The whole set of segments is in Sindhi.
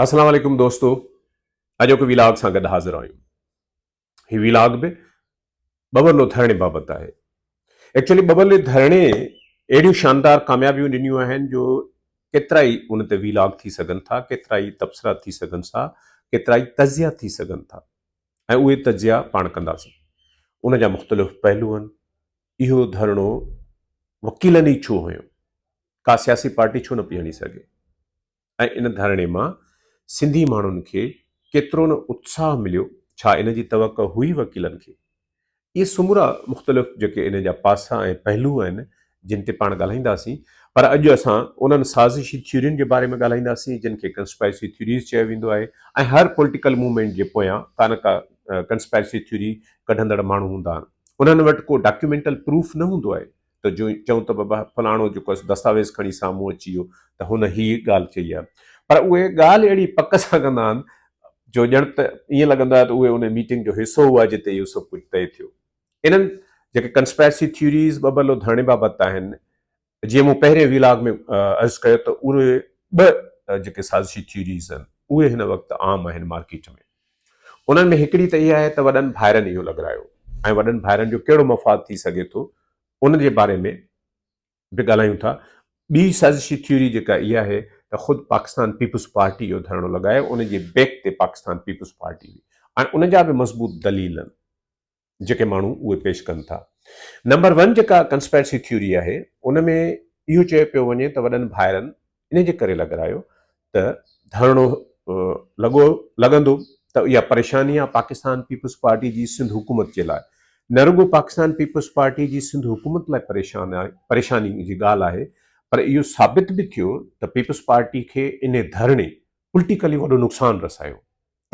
اسلام عليڪم دوستو اڄوڪي ويلاگ سان گڏ حاضر آهيون هي ويلاگ به ٻٻرلو ڌرڻي بابت آهي ايڪچولي ٻٻرلي ڌرڻي اهڙيون شاندار ڪاميابيون ڏنيون آهن جو ڪيترائي ان تي ويلاگ ٿي سگهن ٿا ڪيترائي تبصرا ٿي سگهن ٿا ڪيترائي تجزيا ٿي سگهن ٿا ۽ اهي تجزيا پاڻ ڪنداسين ان جا مختلف پهلو آهن اهو ڌرڻو وڪيلن ئي ڇو هنيو ڪا سياسي پارٽي ڇو نه پئي هڻي سگهي ۽ ان ڌرڻي مان سنڌي ماڻهن کي ڪيترو نه اتساهه مليو، ڇا ان جي توقع هئي وڪيلن کي؟ اهي سمورا مختلف جيڪي ان جا پاسا ۽ پهلو آهن، جن تي پاڻ ڳالهائينداسين، پر اڄ اسان انهن سازشي ٿيورين جي باري ۾ ڳالهائينداسين، جن کي ڪنسپائرسي ٿيوريز چيو ويندو آهي ۽ هر پوليٽيڪل موومينٽ جي پويان ڪا نه ڪا ڪنسپائرسي ٿيوري ڪڍندڙ ماڻهو هوندا آهن. انهن وٽ ڪو ڊاڪيومينٽل پروف نه هوندو آهي، ته جو چئون ته بابا فلاڻو جيڪو آهي دستاويز کڻي سامهون اچي ويو ته هن هي ڳالهه چئي آهي پر اهي ڳالهه اهڙي پڪ سان ڪندا آهن جو ڄڻ ته ائين لڳندو آهي ته اهي ان ميٽنگ جو حصو هئا جتي اهو سڀ ڪجهه طئي ٿيو. انهن جيڪي ڪنسپائرسي ٿيوريز ٻٻرلو ڌرڻي بابت آهن جيئن مون پهرين ويلاگ ۾ عرض ڪيو ته اهي ٻه جيڪي سازشي ٿيوريز آهن اهي هن وقت عام آهن مارڪيٽ ۾. انهن ۾ هڪڙي ته اها آهي ته وڏن ڀائرن اهو لڳرايو ۽ وڏن ڀائرن جو ڪهڙو مفاد ٿي سگهي ٿو ان جي باري ۾ به ڳالهايون ٿا. ٻي سازشي ٿيوري جيڪا اها آهي ته خود پاڪستان پيپلز پارٽي اهو ڌرڻو لڳايو ان جي بيڪ تي پاڪستان پيپلز پارٽي هئي ۽ ان جا به مضبوط دليل آهن. جيڪي ماڻهو اهي پيش ڪن ٿا. نمبر ون جيڪا ڪنسپائرسي ٿيوري آهي ان ۾ اهو چيو پيو وڃي ته وڏن ڀائرن ان جي ڪري لڳرايو ته ڌرڻو لڳو لڳندو ته اها پريشاني آهي پاڪستان پيپلز پارٽي جي سنڌ حڪومت جي لاء نه رڳو پاڪستان پيپلز پارٽي جي سنڌ حڪومت لاء پريشان آهي پريشاني جي ڳالهه آهي پر اهو ثابت به ٿيو ته پيپلز پارٽي کي ان ڌرڻي پوليٽيڪلي وڏو نقصان رسايو.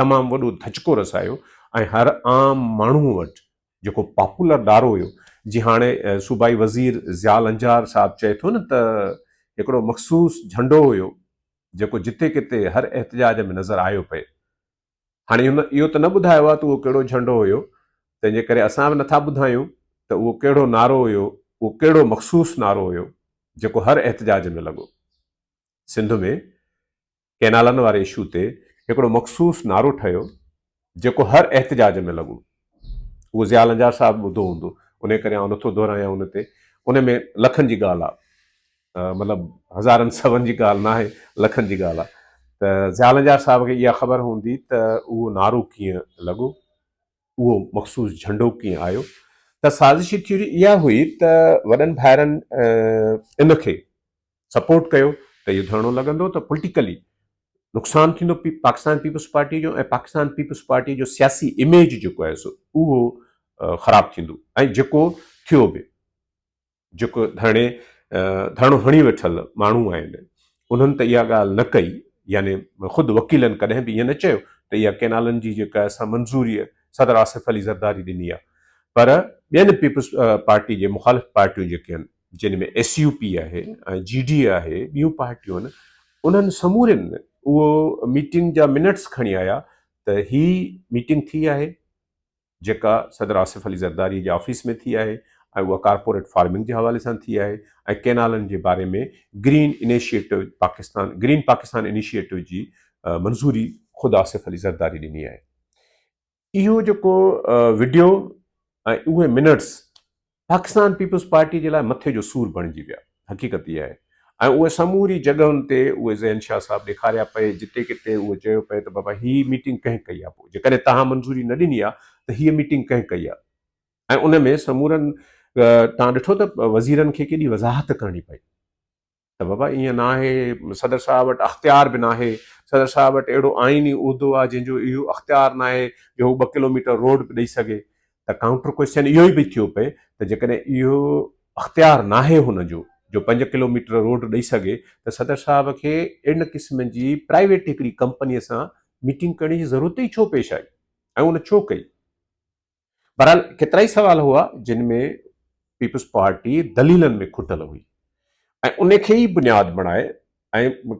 تمام وڏو ڌچڪو رسايو ۽ هر عام ماڻهو وٽ جيڪو پاپولر نعرو هيو جي هاڻي صوبائي وزير ضياء لنجار صاحب چئي ٿو نه ته هڪڙو مخصوص جهنڊو هيو جيڪو جتي ڪٿي هر احتجاج ۾ نظر آيو پئي هاڻي هن اهو ته نه ٻڌايو آهي ته اهو ڪهڙو جهنڊو هيو تنهن جي ڪري اسان به نٿا ٻڌايون ته اهو ڪهڙو نعرو هيو اهو ڪهڙو مخصوص نعرو هيو جيڪو هر احتجاج ۾ لڳو سنڌ ۾ ڪئنالن واري اشو تي هڪڙو مخصوص نعرو ٺهيو جيڪو هر احتجاج ۾ لڳو. اهو ضياء لنجار صاحب ٻڌو هوندو انهي ڪري آئون نٿو دهرايان ان تي. ان ۾ لکن جي ڳالهه آ مطلب هزارن سون جي ڳالهه ناهي لکن جي ڳالهه آ ته ضياء لنجار صاحب کي اها خبر هوندي ته اهو نعرو ڪيئن لڳو اهو مخصوص جهنڊو ڪيئن آيو ته سازشي ٿيوري اها هئي ته وڏن ڀائرن ان کي سپورٽ ڪيو ته اهو ڌرڻو لڳندو ته پوليٽيڪلي نقصان ٿيندو پاڪستان پيپلز پارٽي جو ۽ پاڪستان پيپلز پارٽي جو سياسي اميج جيڪو آهي سو اهو خراب ٿيندو ۽ جيڪو ٿيو به جيڪو ڌرڻي ڌرڻو هڻي ويٺل ماڻهو آهن انهن ته اها ڳالهه نه ڪئي يعني خود وڪيلن ڪڏهن به ائين نه چيو ته اها ڪينالن جي جيڪا اسان منظوري صدر آصف علي زرداري ڏني آهي پر ٻين پيپلز پارٽي جي مخالف پارٽيون جيڪي آهن جن ۾ ايس يو پي آهي ۽ جي ڊي اي آهي ٻيون پارٽيون آهن انهن سمورين اهو ميٽنگ جا منٽس کڻي آيا ته هي ميٽنگ ٿي آهي جيڪا صدر آصف علي زرداري جي آفيس ۾ ٿي آهي ۽ اها ڪارپوريٽ فارمنگ جي حوالي سان ٿي آهي ۽ ڪينالن جي باري ۾ green initiative Pakistan green Pakistan initiative جي منظوري خود آصف علي زرداري ڏني آهي. اهو جيڪو وڊيو ۽ اهي منٽس پاڪستان پيپلز پارٽي جي لاء مٿي جو سور بڻجي ويا حقيقت اها آهي ۽ اهي سموري جڳهن تي اهي ذهن شاهه صاحب ڏيکاريا پئي جتي ڪٿي اهو چيو پئي ته بابا هي ميٽنگ ڪنهن ڪئي آهي پوء جيڪڏهن توهان منظوري نه ڏني آهي ته هيء ميٽنگ ڪنهن ڪئي آهي ۽ ان ۾ سمورن توهان ڏٺو ته وزيرن کي ڪيڏي وضاحت ڪرڻي پئي. ته بابا ائين ناهي، صدر صاحب وٽ اختيار به ناهي، صدر صاحب وٽ اهڙو آئيني عهدو آهي جنهن جو اهو اختيار ناهي جو هو ٻه ڪلوميٽر روڊ به ڏئي سگهي ته ڪائونٽر ڪوئسچن اهو ئي به ٿيو پئي ته جيڪڏهن اهو اختيار ناهي هن جو جو پنج ڪلوميٽر روڊ ڏئي سگهي ته صدر صاحب کي ان قسم جي پرائيويٽ هڪڙي ڪمپني سان ميٽنگ ڪرڻ جي ضرورت ئي ڇو پيش آئي ۽ ان ڇو ڪئي؟ بهرحال ڪيترائي سوال هئا جن ۾ پيپلز پارٽي دليلن ۾ کٽل هئي ۽ ان کي ئي بنياد بڻائي ۽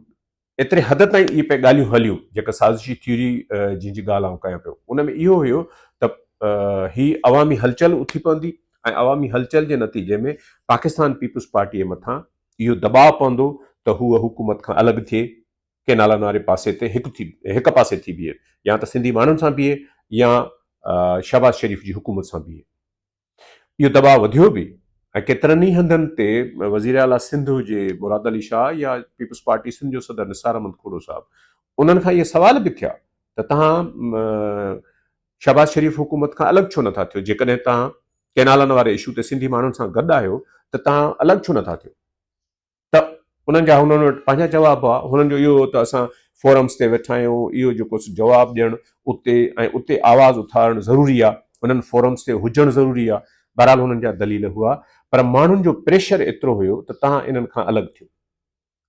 ايتري حد تائين اهي پئي ڳالهيون هليون جيڪا سازشي ٿيوري جنهن جي ڳالهه آئون ڪيان پيو ان ۾ اهو هيو ته هي عوامي هلچل اٿي پوندي ۽ عوامي هلچل جي نتيجي ۾ پاڪستان پيپلز پارٽي مٿان اهو دٻاء پوندو ته هوء حڪومت کان الڳ ٿئي. ڪينالن واري پاسي تي هڪ ٿي هڪ پاسي ٿي بيهي يا ته سنڌي ماڻهن سان بيهي يا شهباز شريف جي حڪومت سان بيهي. اهو دٻاء وڌيو به ۽ ڪيترن ئي هنڌن تي وزيراعليٰ سنڌ هجي مراد علي شاهه يا پيپلز پارٽي سنڌ جو صدر نثار احمد کوڙو صاحب انهن کان اهي سوال به ٿيا ته توهان شهباز شريف حڪومت کان الڳ ڇو نٿا ٿيو جيڪڏهن توهان ڪينالن واري اشو تي سنڌي ماڻهن سان گڏ آهيو ته توهان الڳ ڇو نٿا ٿيو؟ ته انهن جا هنن وٽ پنهنجا جواب هئا، هنن جو اهو هو ته اسان فورمز تي ويٺا آهيون، اهو جيڪو سو جواب ڏيڻ اتي ۽ اتي آواز اٿارڻ ضروري آهي، انهن فورمز تي هجڻ ضروري آهي، بهرحال هنن جا دليل هئا، پر ماڻهن جو پريشر ايترو هيو ته توهان انهن کان الڳ ٿيو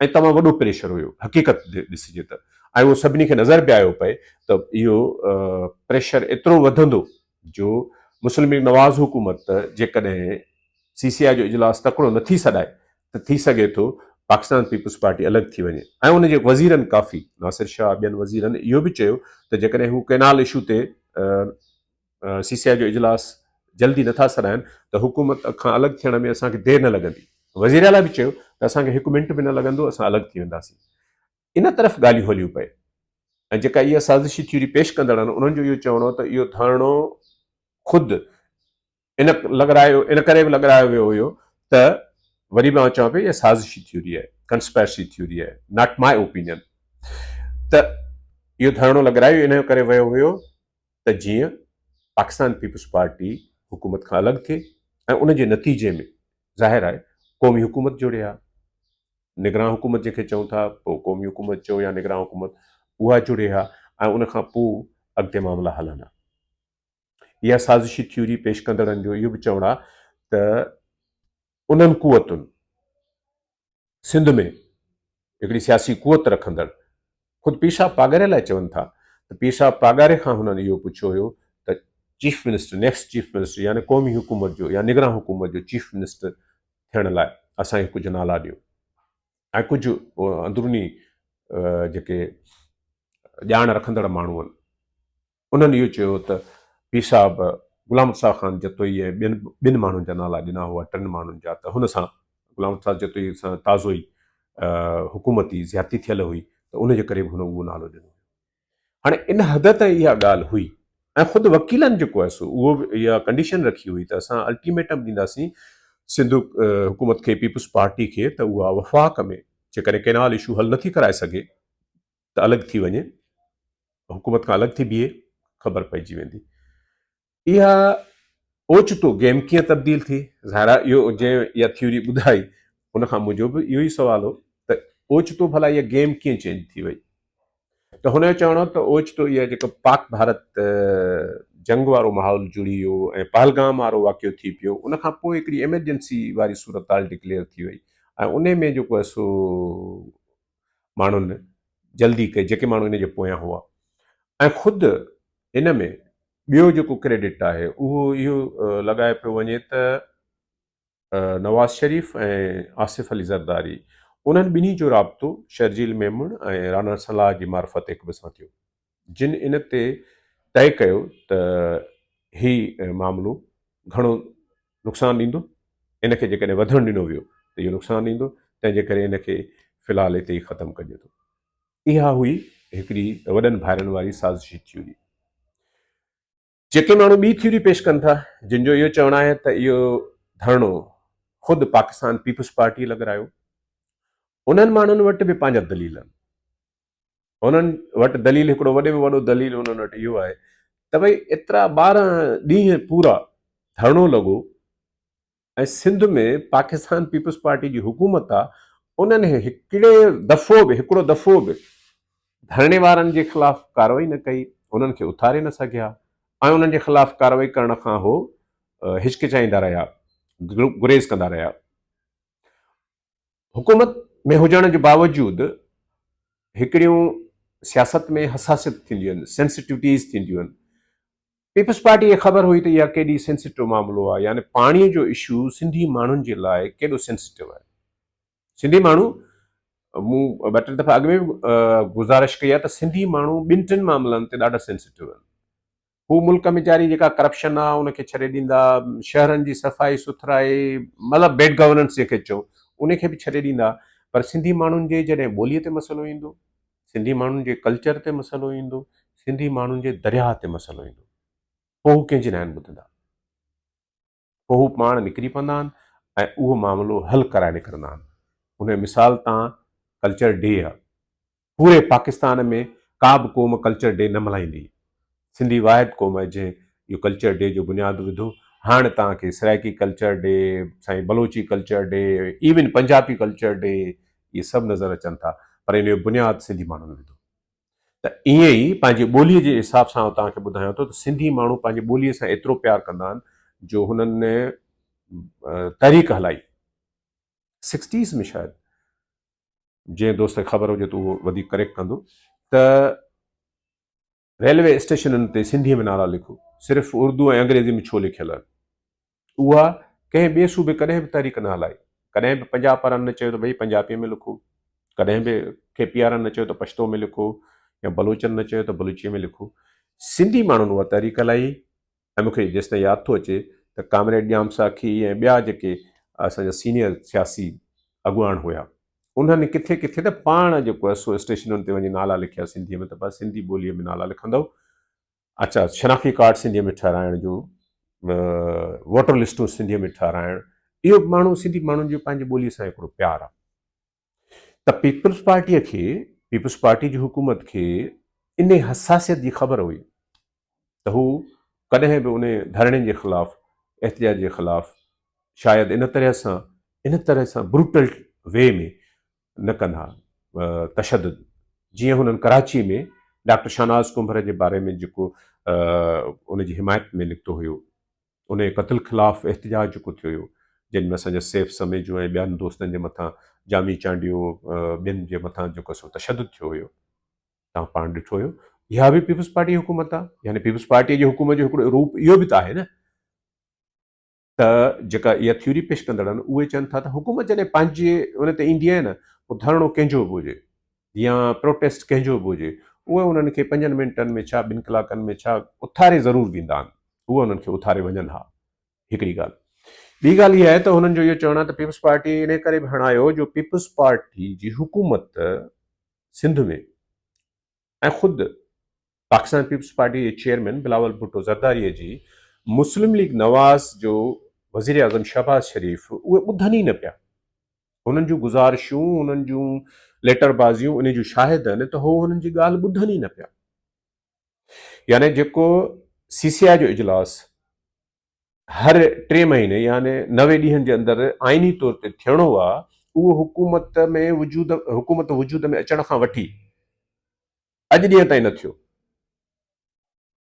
۽ تمام وڏو پريشر هيو، حقيقت ڏسجي ته ۽ اهو سڀني کي نظر به آيو پئي ته اهو پريشر ايترو وڌندو جو مسلم ليگ نواز حڪومت جيڪڏهن سي سي آء جو اجلاس تڪڙو نه ٿي سڏائي ته ٿي سگهي ٿو پاڪستان پيپلز پارٽي الڳ ٿي وڃي ۽ ان جي وزيرن ڪافي ناصر شاهه ٻين وزيرن اهو به چيو ته جيڪڏهن هو ڪئنال اشو تي سي سي آء جو اجلاس جلدي نٿا سڏائن ته حڪومت کان الڳ ٿيڻ ۾ اسان کي دير نه لڳندي. وزيراعليٰ به چيو ته اسان کي هڪ منٽ به نه لڳندو اسان الڳ ٿي وينداسين. ان طرف ڳالهيون هليون پئي ۽ جيڪا اها سازشي ٿيوري پيش ڪندڙ آهن انهن جو اهو چوڻ هو ته اهو ڌرڻو خود ان لڳرايو ان ڪري به لڳرايو ويو هيو ته وري به آئون چوان پيو اها سازشي ٿيوري آهي ڪنسپيرسي ٿيوري آهي not my opinion ته اهو ڌرڻو لڳرايو ان ڪري ويو هيو ته جيئن پاڪستان پيپلز پارٽي حڪومت کان الڳ ٿئي ۽ ان جي نتيجي ۾ ظاهر آهي قومي حڪومت جوڙي ها نگران حڪومت جنهن کي چئون ٿا پوء قومي حڪومت چئو يا نگران حڪومت اها جڙي ها ۽ ان کان پوء اڳتي معاملا هلن ها. اها سازشي ٿيوري پيش ڪندڙن جو اهو به چوڻ آهي ته انهن قوتن سنڌ ۾ هڪڙي سياسي قوت رکندڙ خود پير صاحب پاڳاري لاء چون ٿا ته پير صاحب پاڳاري کان هنن اهو پڇيو هيو ته chief minister next chief minister يعني قومي حڪومت جو يا نگران حڪومت جو چيف منسٽر ٿيڻ لاء اسان کي ڪجهه نالا ڏيو ۽ ڪجهه اندروني جيڪي ڄاڻ رکندڙ ماڻهو آهن انهن اهو چيو ته پير صاحب غلام مصطفيٰ خان جتوئي ۽ ٻين ٻن ماڻهن جا نالا ڏنا هئا ٽن ماڻهن جا ته هن سان غلام مصطفيٰ جتوئي سان تازو ئي حڪومتي زيادتي ٿيل هئي ته ان جي ڪري به هن اهو نالو ڏنو هيو. هاڻي ان حد تائين اها ڳالهه هئي ۽ خود وڪيلن جيڪو آهي سو اهو به اها ڪنڊيشن رکي هئي ته اسان الٽيميٽم ڏينداسين سنڌ حڪومت کي پيپلز پارٽي کي ته اها وفاق ۾ جيڪڏهن ڪئنال اشو حل نٿي ڪرائي سگهي ته الڳ ٿي وڃي، حڪومت کان الڳ ٿي بيهي، خبر پئجي ويندي. اها اوچتو گيم ڪيئن تبديل ٿي؟ ظاهر آهي اهو جنهن اها ٿيوري ٻڌائي ان کان منهنجو به اهو ئي سوال هو ته اوچتو ڀلا اها گيم ڪيئن چينج ٿي وئي؟ ته هن جو چوڻ هو ته اوچتو اها جيڪو پاڪ ڀارت جنگ وارو ماحول جڙي ويو ۽ پهلگام وارو واقعو ٿي پيو ان کان پوء هڪڙي ايمرجنسي واري صورتحال ڊڪليئر ٿي وئي ۽ ان ۾ جيڪو آهي سو ماڻهن جلدي ڪئي جيڪي ماڻهو ان جي پويان هئا ۽ خود ان ۾ ٻيو جيڪو ڪريڊٽ آهي اهو اهو لڳايو پيو وڃي ته نواز شريف ۽ آصف علي زرداري انهن ٻنهي جو رابطو شرجيل ميمڻ ۽ رانا صلاح جي معرفت هڪ ٻئي سان ٿيو جن ان تي طئي ڪيو ته هي معاملو گهڻو نقصان ڏيندو، ان کي جيڪڏهن وڌڻ ڏنو ويو ته اهو نقصان ڏيندو، تنهن جي ڪري ان کي في الحال اتي ئي ختم ڪجي ٿو. اها هئي هڪڙي وڏن ڀائرن واري سازشي ٿيوري. جيڪي ماڻهو ٻي ٿيوري پيش ڪن ٿا، جن جو اهو چوڻ آهي ته اهو ڌرڻو خود پاڪستان پيپلز پارٽيء لڳرايو، انهن ماڻهن وٽ به پنهنجا دليل آهن. هنن وٽ دليل هڪڙو وڏي ۾ وڏو دليل هنن وٽ اهو آهي ته ڀئي ايترا 12 ڏينهن پورا ڌرڻو لڳو ۽ سنڌ ۾ پاڪستان پيپلز پارٽي جي حڪومت آ انهن هڪڙي دفعو به هڪڙو دفعو به ڌرڻي وارن جي خلاف ڪارروائي نه ڪئي انهن کي اٿاري نه سگهيا ۽ انهن جي خلاف ڪارروائي ڪرڻ کان هو هچڪچائيندا رهيا گريز ڪندا رهيا. حڪومت ۾ هجڻ جي باوجود هڪڙيون سياست ۾ حساسيت ٿينديون آهن، سينسٽوٽيز ٿينديون آهن. پيپلز پارٽي کي خبر هئي ته اها ڪيڏي سينسٽو معاملو آهي يعني پاڻي جو اشو سنڌي ماڻهن جي لاء ڪيڏو سينسٽو آهي. سنڌي ماڻهو مون ٻه ٽي دفعا اڳ ۾ به گذارش ڪئي آهي ته سنڌي ماڻهو ٻن ٽن معاملن تي ڏاڍا سينسٽو آهن. هو ملڪ ۾ جاري جيڪا ڪرپشن آ ان کي ڇڏي ڏيندا، شهرن جي صفائي سٿرائي مطلب بيڊ گورننس جنهن کي چئون ان کي به ڇڏي ڏيندا پر سنڌي ماڻهن جي جڏهن ٻولي تي مسئلو ايندو، سنڌي ماڻهن جي ڪلچر تي مسئلو ايندو، سنڌي ماڻهن جي درياهه تي مسئلو ايندو. پوء هو ڪنهن جي ناهن ٻڌندا. پوء هو پاڻ نڪري پوندا آهن ۽ اهو معاملو حل ڪرائي نڪرندا آهن. ان جو مثال تان ڪلچر ڊي آهي. پوري پاڪستان ۾ ڪا به قوم ڪلچر ڊي نه ملهائيندي. سنڌي واحد قوم آهي جنهن اهو ڪلچر ڊي جو بنياد وڌو. هاڻ توهان کي سرائيڪي ڪلچر ڊي، سائين Balochi culture day, even Punjabi culture day اهي سڀ نظر اچن ٿا پر ان جو بنياد سنڌي ماڻهن وڌو. ته ائين ئي پنهنجي ٻوليء جي حساب سان آئون توهان کي ٻڌايان ٿو ته سنڌي ماڻهو پنهنجي ٻوليء سان ايترو پيار ڪندا آهن جو هنن تحريڪ هلائي سڪسٽيز ۾ شايد جنهن دوست کي خبر هجي ته اهو وڌيڪ ڪريڪٽ ڪندو ته ريلوي اسٽيشنن تي سنڌيء ۾ نعرا لکو صرف اردو ۽ انگريزي ۾ ڇو لکيل آهن اها ڪنهن ٻئي صوبي ڪڏهن به تحريڪ نه هلائي. ڪڏهن به پنجاب وارن نه چيو ته ڀئي پنجابيء ۾ لکو، ڪڏهن به ڪي پي وارن نه چيو ته پشتو ۾ لکو يا بلوچن نه چيو ته بلوچيء ۾ لکو. سنڌي ماڻهن اها تحريڪ هلائي ۽ مون کي جيستائين ياد ٿو اچي ته ڪامريڊ ڄام ساقي ۽ ٻيا جيڪي اسان جا سينيئر سياسي اڳواڻ هيا انهن ڪٿي ڪٿي ته پاڻ جيڪو آهي سو اسٽيشنن تي وڃي نالا لکيا سنڌيء ۾ ته بس سنڌي ٻوليء ۾ نالا لکندؤ اچا شناختي ڪارڊ سنڌيء ۾ ٺهرائڻ جو ووٽر لسٽون سنڌيء ۾ ٺهرائڻ اهو ماڻهو سنڌي ماڻهن جو پنهنجي ٻوليء سان هڪڙو پيار آهي ته پيپلز پارٽيء کي پيپلز پارٽي جي حڪومت کي ان حساسيت جي خبر هئي ته هو ڪڏهن به ان ڌرڻي جي خلاف احتجاج جي خلاف شايد ان طرح سان ان طرح سان بروٽل وي ۾ نه ڪن ها تشدد جيئن هنن ڪراچي ۾ ڊاڪٽر شهناز ڪنڀر جي باري ۾ جيڪو ان جي حمايت ۾ نڪتو هيو ان جي قتل خلاف احتجاج جيڪو ٿيو هيو جنهن ۾ اسان جا سيف سميجو ۽ ٻين دوستن جي مٿان جامي چانڊيو ٻين جي مٿان جيڪو سو تشدد ٿيو هيو توهان پاڻ ڏٺو هيو اها به پيپلز پارٽي حڪومت آهي يعني پيپلز پارٽي جي حڪومت جو هڪڙو روپ اهو به ته آهي نه ته جيڪا اها ٿيوري پيش ڪندڙ آهن اهي چون ٿا ته حڪومت جڏهن پنهنجي ان تي ايندي آهي نه پوء ڌرڻو ڪنهن جو به هجي يا پروٽيسٽ ڪنهن جو به هجي اهي انهن کي پنجن منٽن ۾ ڇا ٻن ڪلاڪن ۾ ڇا اٿاري ضرور ويندا آهن اهي انهن کي اٿاري وڃن ها هڪڙي ڳالهه ٻي ڳالهه اها آهي ته هنن جو اهو چوڻ آهي ته پيپلز پارٽي ان ڪري به هڻايو جو پيپلز پارٽي جي حڪومت سنڌ ۾ ۽ خود پاڪستان پيپلز پارٽي جي چيئرمين بلاول ڀٽو زرداري جي مسلم ليگ نواز جو وزيراعظم شهباز شريف اهي ٻڌن ئي نه پيا. هنن جون گذارشون، هنن جون ليٽر بازيون انهي جون شاهد آهن ته هو هنن جي ڳالهه ٻڌن ئي نه پيا. يعني جيڪو سي سي آء جو اجلاس هر ٽي مهيني يعني 90 ڏينهن جي اندر آئيني طور تي ٿيڻو آ اهو حڪومت ۾ وجود حڪومت وجود ۾ اچڻ کان وٺي اڄ ڏينهن تائين نه ٿيو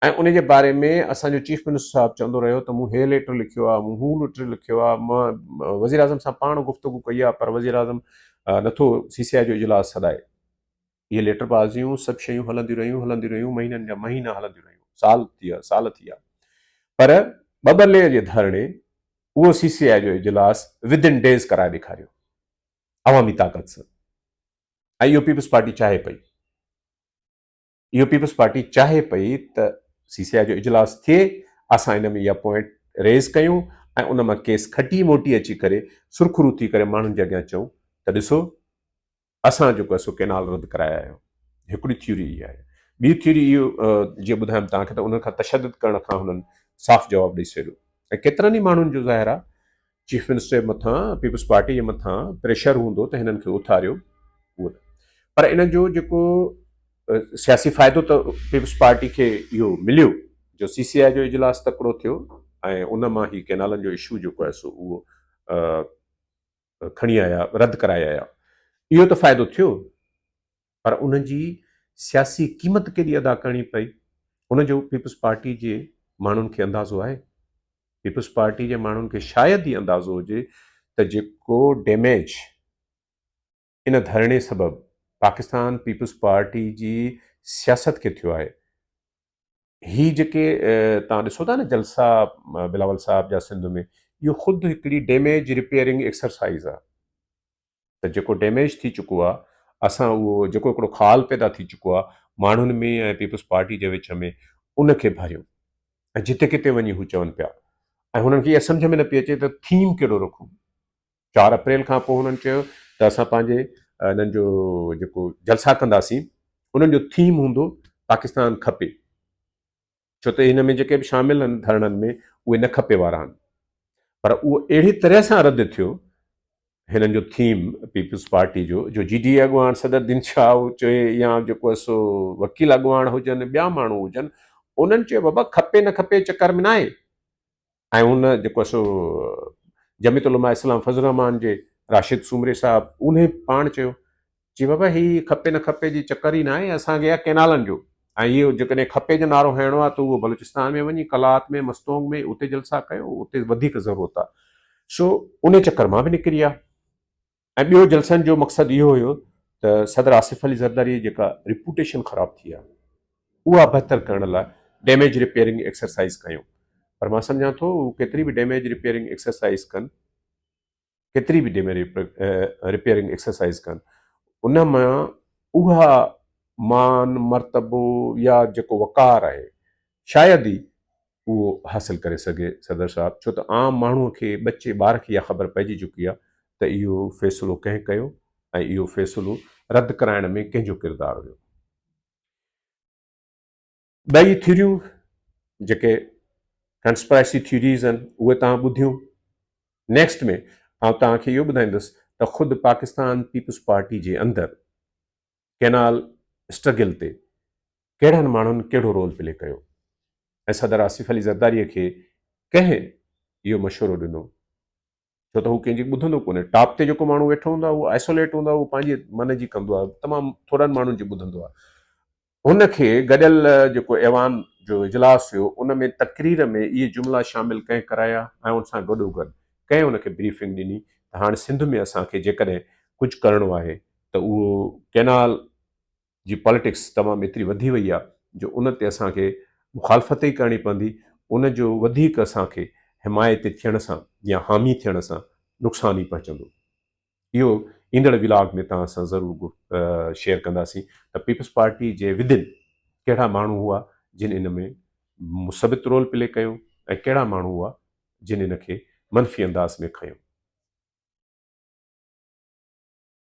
۽ ان جي باري ۾ اسان جو چيف منسٽر صاحب چوندو رهيو ته مون هي ليٽر لکيو آهي مون هو ليٽر لکيو آهي مان وزيراعظم سان پاڻ گفتگو ڪئي آهي پر وزيراعظم نٿو سي سي آء جو اجلاس سڏائي. اهي ليٽر بازيون سڀ شيون هلنديون رهيون هلنديون رهيون مهينن جا مهينا هلنديون رهيون سال ٿي ويا سال ٿي ويا پر ٻٻرلي جي ڌرڻي اهو سي سي آء جو اجلاس ود ان ڊيز ڪرائي ڏيکاريو عوامي طاقت سان. ۽ اهو پيپلز پارٽي چاهي پئي اهو پيپلز پارٽي چاهي پئي ته سي سي آء جو اجلاس ٿئي اسان ان ۾ اها پوائنٽ ريز ڪيون ۽ ان مان ڪيس کٽي موٽي اچي ڪري سرخرو ٿي ڪري ماڻهن جي اڳيان چئون ته ڏسو اسان جيڪو آهي سو ڪينال رد ڪرايا آهيو هڪڙي ٿيوري اها آهي ٻي ٿيوري اهو جيئن ٻڌايم توهان کي ته انهن کان تشدد ڪرڻ کان هنن صاف جواب ڏئي ڇڏيو ۽ ڪيترن ئي ماڻهن جو ظاهر آهي چيف منسٽر جي مٿان پيپلز پارٽي جي مٿان پريشر هوندو ته هنن کي اٿاريو اهو پر ان جو جيڪو سياسي فائدو ته پيپلز پارٽي کي اهو مليو جو سي سي آء جو اجلاس تڪڙو ٿيو ۽ ان مان هي ڪينالن جو اشو جيڪو آهي سو اهو کڻي آيا رد ڪرائي آيا اهو ته فائدو ٿيو پر ان جي سياسي قيمت ڪيڏي ادا ڪرڻي پئي ان جو پيپلز پارٽي جي ماڻهن کي اندازو آهي؟ پيپلز پارٽي جي ماڻهن کي شايد ئي اندازو هجي ته جيڪو ڊيميج ان ڌرڻي سبب پاڪستان پيپلز پارٽي جي سياست کي ٿيو آهي هي جيڪي توهان ڏسو ٿا نه جلسا بلاول صاحب جا سنڌ ۾ اهو خود هڪڙي ڊيميج رپيئرنگ ايڪسرسائز آهي ته جيڪو ڊيميج ٿي چڪو آ اسان اهو جيڪو هڪڙو خال پيدا ٿي چڪو آ ماڻهن ۾ ۽ پيپلز پارٽي جي وچ ۾ ان کي ڀريون ۽ جتي ڪٿي وڃي هو چون پيا ۽ هنن کي اها سمجهه ۾ نه پئي اچي ته ٿيم ڪهڙو رکون 4 اپريل کان پوء هنن چيو ته اسان پنهنجي انهن جو جيڪو جلسا ڪنداسين انهن جو ٿيم هوندو پاڪستان کپي، ڇو ته هن ۾ جيڪي به شامل آهن ڌرڻن ۾ اهي نه کپي وارا آهن، پر اهو اهڙي طرح سان رد ٿيو هنن جو ٿيم پيپلز پارٽي جو، جو جي ڊي اي اڳواڻ صدر الدين شاهه چئي يا جيڪو سو وڪيل اڳواڻ هجن ٻيا ماڻهو هجن، انهن چيو بابا کپي نه کپي چڪر ۾ ناهي. ۽ ان جيڪو سو جمعيت علماء اسلام فضل الرحمان جي راشد سومري صاحب انهي پاڻ چيو چي بابا هي کپي نه کپي جي چڪر ئي ناهي اسان کي آهي ڪينالن جو ۽ اهو جيڪڏهن کپي جو نعرو هڻڻو آهي ته اهو بلوچستان ۾ وڃي قلات ۾ مستونگ ۾ اتي جلسا ڪيو اتي وڌيڪ ضرورت آهي سو انهي چڪر مان به نڪري آ. ۽ ٻيو جلسن جو مقصد اهو هيو ته صدر آصف علي زرداري جي جيڪا ريپوٽيشن خراب ٿي آهي اها بهتر ڪرڻ لاء ڊيميج ريپيئرنگ ايڪسرسائيز ڪيون پر مان سمجهان ٿو هو ڪيتري به ڊيميج ريپيئرنگ ايڪسرسائيز ڪن ڪيتري به ڊيميج ريپيئرنگ ايڪسرسائيز ڪن ان مان اها مان مرتبو يا جيڪو وقار آهي شايد ئي اهو حاصل ڪري سگهي صدر صاحب ڇو ته عام ماڻهو کي ٻچي ٻار کي اها خبر پئجي چڪي آهي ته اهو فيصلو ڪنهن ڪيو ۽ اهو فيصلو رد ڪرائڻ ۾ ڪنهن جو ڪردار هيو. ٻئي ٿيوريون جيڪي ڪنسپرائسي ٿيوريز آهن اهي توهان ٻڌيون. نيڪسٽ ۾ آئون توهان کي اهو ٻڌائيندس ته خود پاڪستان پيپلز پارٽي جي اندر ڪينال اسٽرگل تي ڪهڙن ماڻهن ڪهڙو رول پلي ڪيو ۽ صدر آصف علي زرداري کي ڪنهن اهو مشورو ڏنو ڇو ته هو ڪنهن جي ٻڌندو ڪونهي ٽاپ تي جيڪو ماڻهو ويٺو هوندو آهي اهو آئسوليٽ هوندو آهي اهو پنهنجي من جي ڪندو آهي تمام ٿورن ماڻهن جي ٻڌندو آهي هن کي گڏيل جيڪو ايوان جو اجلاس هيو ان ۾ تقرير ۾ اهي جملا شامل ڪنهن ڪرايا ۽ ان سان گڏو گڏ ڪنهن ان کي بريفنگ ڏني ته هاڻ سنڌ ۾ اسان کي جيڪڏهن ڪجهه ڪرڻو آهي ته اهو ڪينال جي پاليٽڪس تمام ايتري وڌي وئي آهي جو ان تي اسان کي مخالفت ئي ڪرڻي پوندي، ان جو وڌيڪ اسان کي حمايتي ٿيڻ سان يا حامي ٿيڻ سان نقصان ئي پهچندو. اهو ايندڙ ولاگ ۾ توهان سان ضرور شيئر ڪنداسين ته پيپلز پارٽي جي ودن ڪهڙا ماڻهو هئا جن ان ۾ مثبت رول پلي ڪيو ۽ ڪهڙا ماڻهو هئا جن ان کي منفي انداز ۾ کنيو.